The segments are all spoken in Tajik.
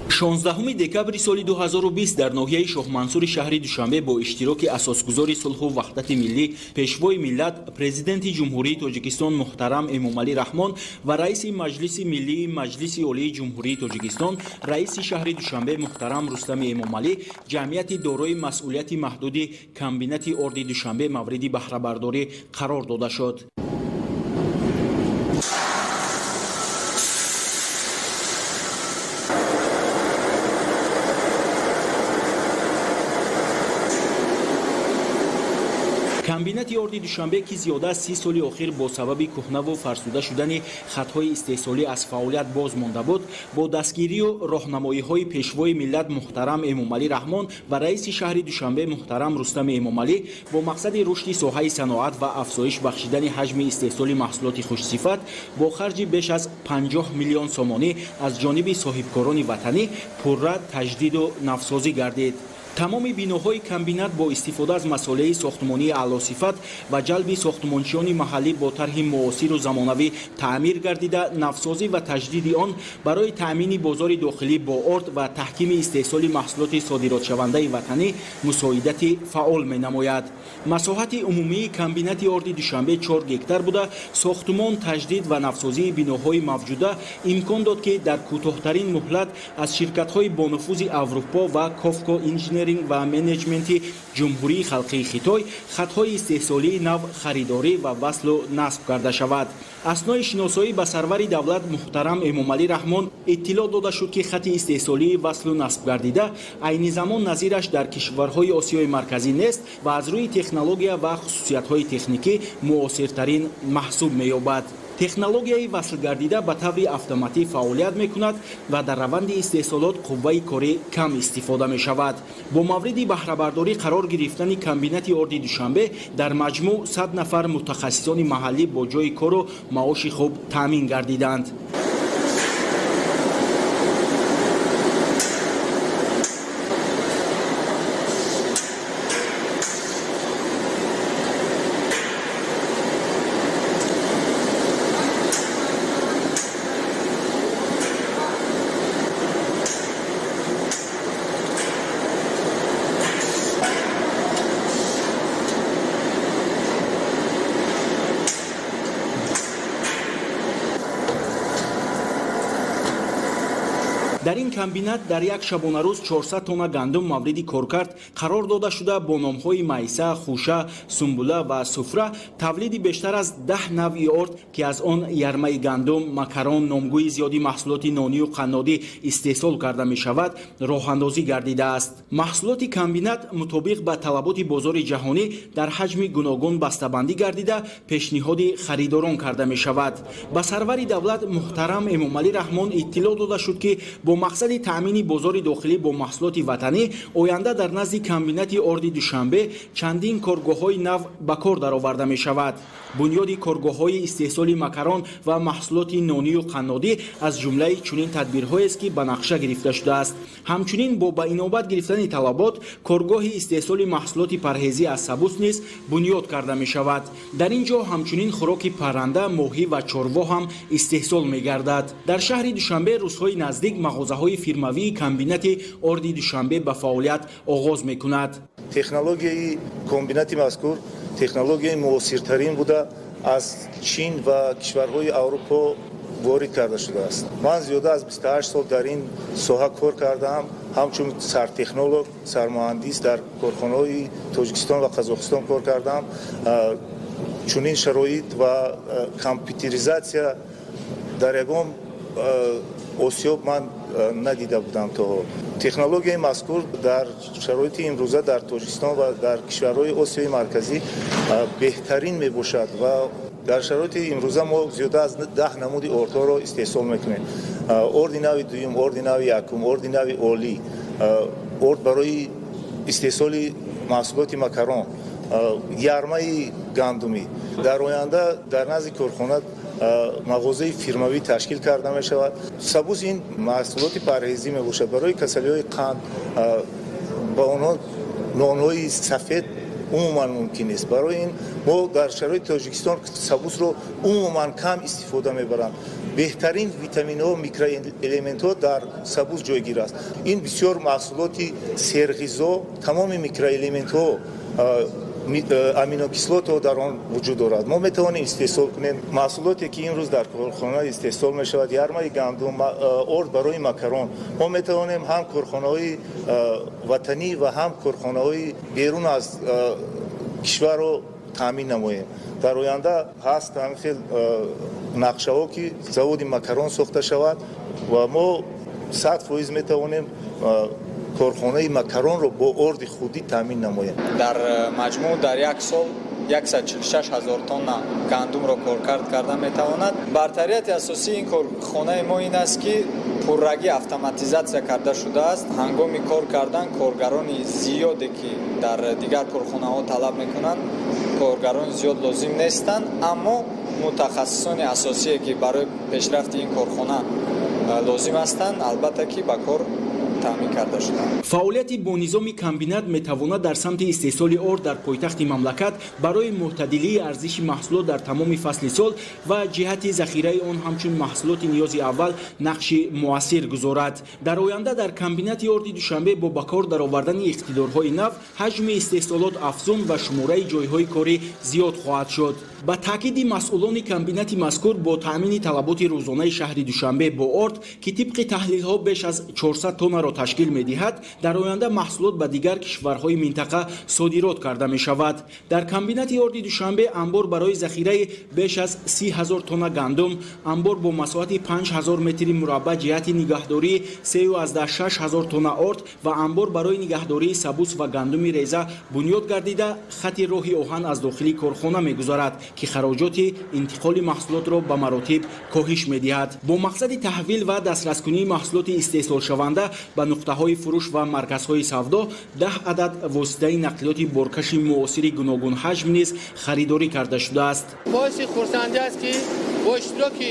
16 декабри соли 2020 дар ноҳияи Шоҳмансури шаҳри Душанбе бо иштироки асосгузори сулҳу ваҳдати миллӣ, Пешвои миллат, Президенти Ҷумҳурии Тоҷикистон муҳтарам Эмомалӣ Раҳмон ва раиси Маҷлиси миллии Маҷлиси Олии Ҷумҳурии Тоҷикистон, раиси шаҳри Душанбе муҳтарам Рустами Эмомалӣ ҷамъияти дорои масъулияти маҳдуди комбинати орди Душанбе мавриди баҳрабардорӣ қарор дода шуд. Комбинати орди Душанбе, ки зиёда аз 30 соли охир бо сабаби кӯҳнаву фарсуда шудани хатҳои истеҳсолӣ аз фаъолият боз монда буд, бо дастгирию роҳнамоиҳои Пешвои миллат муҳтарам Эмомалӣ Раҳмон ва раиси шаҳри Душанбе муҳтарам Рустами Эмомалӣ бо мақсади рушди соҳаи саноат ва афзоиш бахшидани ҳаҷми истеҳсоли маҳсулоти хушсифат бо харҷи беш аз 50 миллион сомонӣ аз ҷониби соҳибкорони ватанӣ пурра таҷдиду навсозӣ гардид. Тамоми биноҳои комбинат бо истифода аз масолеҳи сохтмонии аълосифат ва ҷалби сохтмончиёни маҳаллӣ бо тарҳи муосиру замонавӣ таъмир гардида, навсозӣ ва таҷдиди он барои таъмини бозори дохилӣ бо орд ва таҳкими истеҳсоли маҳсулоти содиротшавандаи ватанӣ мусоидати фаъол менамояд. Масоҳати умумии комбинати орди Душанбе 4 гектар буда, сохтмон, таҷдид ва навсозии биноҳои мавҷуда имкон дод, ки дар кӯтоҳтарин муҳлат аз ширкатҳои бонуфузи Аврупо ва Кофко инженеринг ва менеҷменти Ҷумҳурии Халқии Хитой хатҳои истеҳсолии нав харидорӣ ва васлу насб карда шавад. Аснои шиносоӣ ба сарвари давлат муҳтарам Эмомалӣ Раҳмон иттилоъ дода шуд, ки хати истеҳсолии васлу насб гардида айни замон назираш дар кишварҳои Осиёи Марказӣ нест ва аз рӯи технология ва хусусиятҳои техникӣ муосиртарин маҳсуб меёбад. Технологияи васлгардида ба таври автоматӣ фаъолият мекунад ва дар раванди истеҳсолот қувваи корӣ кам истифода мешавад. Бо мавриди баҳрабардорӣ қарор гирифтани комбинати орди Душанбе дар маҷмӯъ 100 нафар мутахассисони маҳаллӣ бо ҷойи кору маоши хуб таъмин гардиданд. Дар ин комбинат дар як шабонарӯз 400 тонна гандум мавриди коркард қарор дода шуда, бо номҳои майса, хуша, сумбула ва суфра тавлиди бештар аз 10 навъи орд, ки аз он ярмаи гандум, макарон, номгӯи зиёди маҳсулоти нонию қаннодӣ истеҳсол карда мешавад, роҳандозӣ гардидааст. Маҳсулоти комбинат мутобиқ ба талаботи бозори ҷаҳонӣ дар ҳаҷми гуногун бастабандӣ гардида, пешниҳоди харидорон карда мешавад. Ба сарвари давлат муҳтарам Эмомалӣ Раҳмон иттилоъ дода шуд, ки бо мақсади таъмини бозори дохилӣ бо маҳсулоти ватанӣ оянда дар назди комбинати орди Душанбе чандин коргоҳҳои нав ба кор дароварда мешавад. Бунёди коргоҳҳои истеҳсоли макарон ва маҳсулоти нонию қаннодӣ аз ҷумлаи чунин тадбирҳоест, ки ба нақша гирифта шудааст. Ҳамчунин бо ба инобат гирифтани талабот коргоҳи истеҳсоли маҳсулоти парҳезӣ аз сабус низ бунёд карда мешавад. Дар ин ҷо ҳамчунин хӯроки парранда, моҳӣ ва чорво ҳам истеҳсол мегардад. Дар шаҳри Душанбе рӯзҳои наздик мағозаҳои фирмавии комбинати орди Душанбе ба фаъолият оғоз мекунад. Технологияи комбинати мазкур технологияи муосиртарин буда, аз Чин ва кишварҳои Аврупо ворид карда шудааст. Ман зиёда аз 28 сол дар ин соҳа кор кардаам, ҳамчун сартехнолог, сармуҳандис дар корхонаҳои Тоҷикистон ва Қазоқистон кор кардаам. Чунин шароит ва компютеризатсия дар ягон осиёб ман надида будам то ҳол. Технологияи мазкур дар шароити имрӯза дар Тоҷикистон ва дар кишварҳои Осиёи Марказӣ беҳтарин мебошад ва дар шароити имрӯза мо зиёда аз 10 намуди ордҳоро истеҳсол мекунем. Орди нави дуюм, орди нави якум, орди нави олӣ, орд барои истеҳсоли маҳсулоти макарон, ярмаи гандумӣ. Дар оянда дар назди корхона мағозаи фирмавӣ ташкил карда мешавад. Сабуз ин маҳсулоти парҳезӣ мебошад барои касалиҳои қанд, ба онҳо нонҳои сафед Умуман мумкин нест. Барои ин мо дар шароити Тоҷикистон сабусро умуман кам истифода мебаранд. Беҳтарин витаминҳо, микроэлементҳо дар сабус ҷойгир аст. Ин бисёр маҳсулоти серғизо, тамоми микроэлементҳо, аминокислотаҳо дар он вуҷуд дорад. Мо метавонем истеҳсол кунем маҳсулоте, ки имрӯз дар корхона истеҳсол мешавад, ярмаи гандум, орд барои макарон. Мо метавонем ҳам корхонаҳои ватанӣ ва ҳам корхонаҳои берун аз кишварро таъмин намоем. Дар оянда ҳаст ҳамин хел нақшаҳо, ки заводи макарон сохта шавад ва мо 100% метавонем корхонаи макаронро бо орди худӣ таъмин намоем. Дар маҷмӯъ дар як сол 146 ҳазор тонна гандумро коркард карда метавонад. Бартарияти асосии ин корхонаи мо ин аст, ки пуррагӣ автоматизатсия карда шудааст. Ҳангоми кор кардан коргарони зиёде, ки дар дигар корхонаҳо талаб мекунанд, коргарони зиёд лозим нестанд, аммо мутахассисони асосие, ки барои пешрафти ин корхона лозим ҳастанд, албатта ки ба кор таъмин карда шуданд. Фаъолияти бо низоми комбинат метавонад дар самти истеҳсоли орд дар пойтахти мамлакат барои мӯътадилии арзиши маҳсулот дар тамоми фасли сол ва ҷиҳати захираи он ҳамчун маҳсулоти ниёзи аввал нақши муассир гузорад. Дар оянда дар комбинати орди Душанбе бо ба кор даровардани иқтидорҳои нав ҳаҷми истеҳсолот афзун ва шумораи ҷойҳои корӣ зиёд хоҳад шуд. Ба таъкиди масъулони комбинати мазкур, бо таъмини талаботи рӯзонаи шаҳри Душанбе бо орд, ки тибқи таҳлилҳо беш аз 400 тоннаро ташкил медиҳад, дар оянда маҳсулот ба дигар кишварҳои минтақа содирот карда мешавад. Дар комбинати орди Душанбе анбор барои захираи беш аз 30 ҳазор тонна гандум, анбор бо масоҳати 5 ҳазор метри мураббаъ ҷиҳати нигаҳдории 3,6 ҳазор тонна орд ва анбор барои нигаҳдории сабус ва гандуми реза бунёд гардида, хати роҳи оҳан аз дохили корхона мегузарад, ки хароҷоти интиқоли маҳсулотро ба маротиб коҳиш медиҳад. Бо мақсади таҳвил ва дастраскунии маҳсулоти истеҳсолшаванда ба нуқтаҳои фурӯш ва марказҳои савдо 10 адад воситаи нақлиёти боркаши муосири гуногунҳаҷм низ харидорӣ карда шудааст. Боиси хурсандӣ аст, ки бо иштироки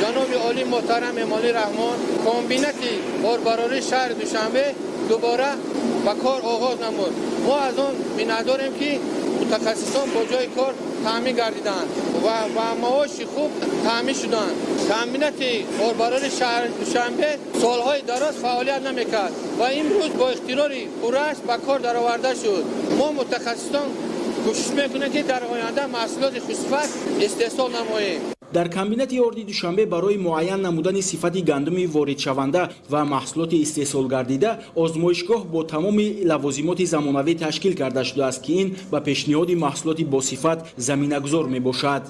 ҷаноби олии муҳтарам Эмомалӣ Раҳмон комбинати борбарории шаҳри Душанбе дубора ба кор оғоз намуд. Мо аз он миннатдорем, ки мутахассисон бо ҷои кор таъмин гардиданд ва ба маоши хуб таъмин шуданд. Комбинати борбарории шаҳри Душанбе солҳои дароз фаъолият намекард ва имрӯз бо ихтирори пурраш ба кор дароварда шуд. Мо мутахассисон кӯшиш мекунем, ки дар оянда маҳсулоти хушсифат истеҳсол намоем. Дар комбинати орди Душанбе барои муайян намудани сифати гандуми воридшаванда ва маҳсулоти истеҳсолгардида озмоишгоҳ бо тамоми лавозимоти замонавӣ ташкил карда шудааст, ки ин ба пешниҳоди маҳсулоти босифат заминагузор мебошад.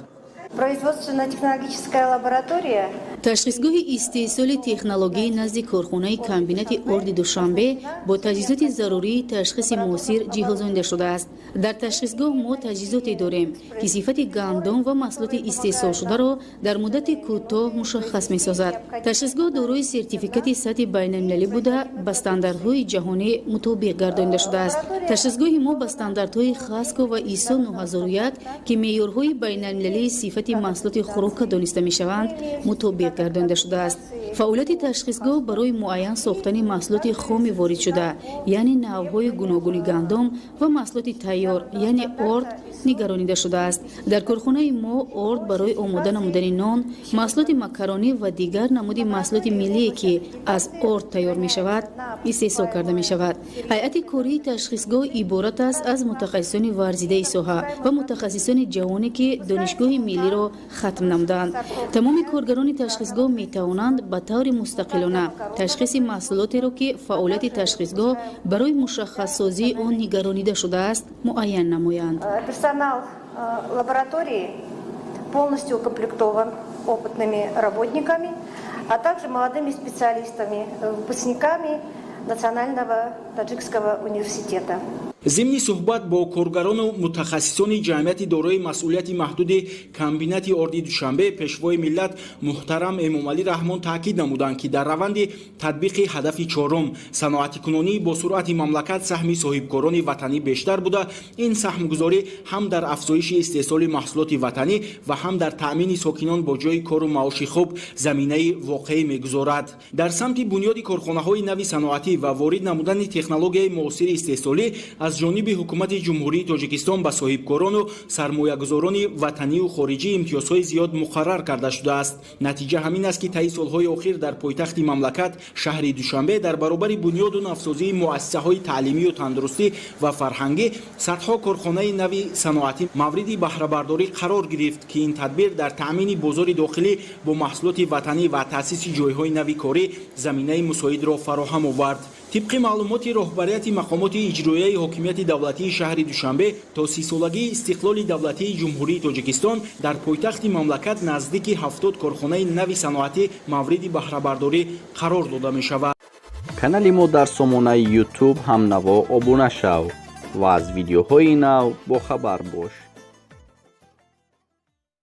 Производственно-технологическая лаборатория. Ташхисгоҳи истеҳсоли технологияи назди корхонаи комбинати орди Душанбе бо таҷҳизоти зарурии ташхиси муосир ҷиҳозонида шудааст. Дар ташхисгоҳ мо таҷҳизоте дорем, ки сифати гандум ва маҳсулоти истеҳсолшударо дар муддати кӯтоҳ мушаххас месозад. Ташхисгоҳ дорои сертификати сатҳи байналмилалӣ буда, ба стандартҳои ҷаҳонӣ мутобиқ гардонида шудааст. Ташхисгоҳи мо ба стандартҳои ХАСКО ва ИСО 9001, ки меъёрҳои байналмилалии сифати маҳсулоти хӯрока дониста мешаванд, мутобиқ гардонида шудааст. Фаъолияти ташхисгоҳ барои муайян сохтани маҳсулоти хоми воридшуда, яъне навъҳои гуногуни гандум, ва маҳсулоти тайёр, яъне орд, нигаронида шудааст. Дар корхонаи мо орд барои омода намудани нон, маҳсулоти макаронӣ ва дигар намуди маҳсулоти миллие, ки аз орд тайёр мешавад, истеҳсол карда мешавад. Ҳайати кории ташхисгоҳ иборат аст аз мутахассисони варзидаи соҳа ва мутахассисони ҷавоне, ки донишгоҳи миллиро хатм намуданд. Тамоми коргарони ташхисгоҳ метавонанд ба таври мустақилона ташхиси маҳсулотеро, ки фаъолияти ташхисгоҳ барои мушаххассозии он нигаронида шудааст, муайян намоянд. Персонал лаборатории полностью укомплектован опытными работниками, а также молодыми специалистами, выпускниками Национального таджикского университета. Зимни суҳбат бо коргарону мутахассисони ҷамъияти дорои масъулияти маҳдуди комбинати орди Душанбе Пешвои миллат муҳтарам Эмомалӣ Раҳмон таъкид намуданд, ки дар раванди татбиқи ҳадафи чорум, саноатикунонии бо суръати мамлакат, саҳми соҳибкорони ватанӣ бештар буда, ин саҳмгузорӣ ҳам дар афзоиши истеҳсоли маҳсулоти ватанӣ ва ҳам дар таъмини сокинон бо ҷойи кору маоши хуб заминаи воқеӣ мегузорад. Дар самти бунёди корхонаҳои нави саноатӣ ва ворид намудани технологияи муосири истеҳсолӣ аз ҷониби Ҳукумати Ҷумҳурии Тоҷикистон ба соҳибкорону сармоягузорони ватанию хориҷӣ имтиёзҳои зиёд муқаррар карда шудааст. Натиҷа ҳамин аст, ки таи солҳои охир дар пойтахти мамлакат, шаҳри Душанбе, дар баробари бунёду навсозии муассисаҳои таълимию тандурустӣ ва фарҳангӣ садҳо корхонаи нави саноатӣ мавриди баҳрабардорӣ қарор гирифт, ки ин тадбир дар таъмини бозори дохилӣ бо маҳсулоти ватанӣ ва таъсиси ҷойҳои нави корӣ заминаи мусоидро фароҳам овард. Тибқи маълумоти роҳбарияти мақомоти иҷроияи ҳокимияти давлатии шаҳри Душанбе, то 30-солагии истиқлоли давлатии Ҷумҳурии Тоҷикистон дар пойтахти мамлакат наздики 70 корхонаи нави саноатӣ мавриди баҳрабардорӣ қарор дода мешавад. Канали мо дар сомонаи Ютуб «Ҳамнаво» обуна шав ва аз видеоҳои нав бохабар бош.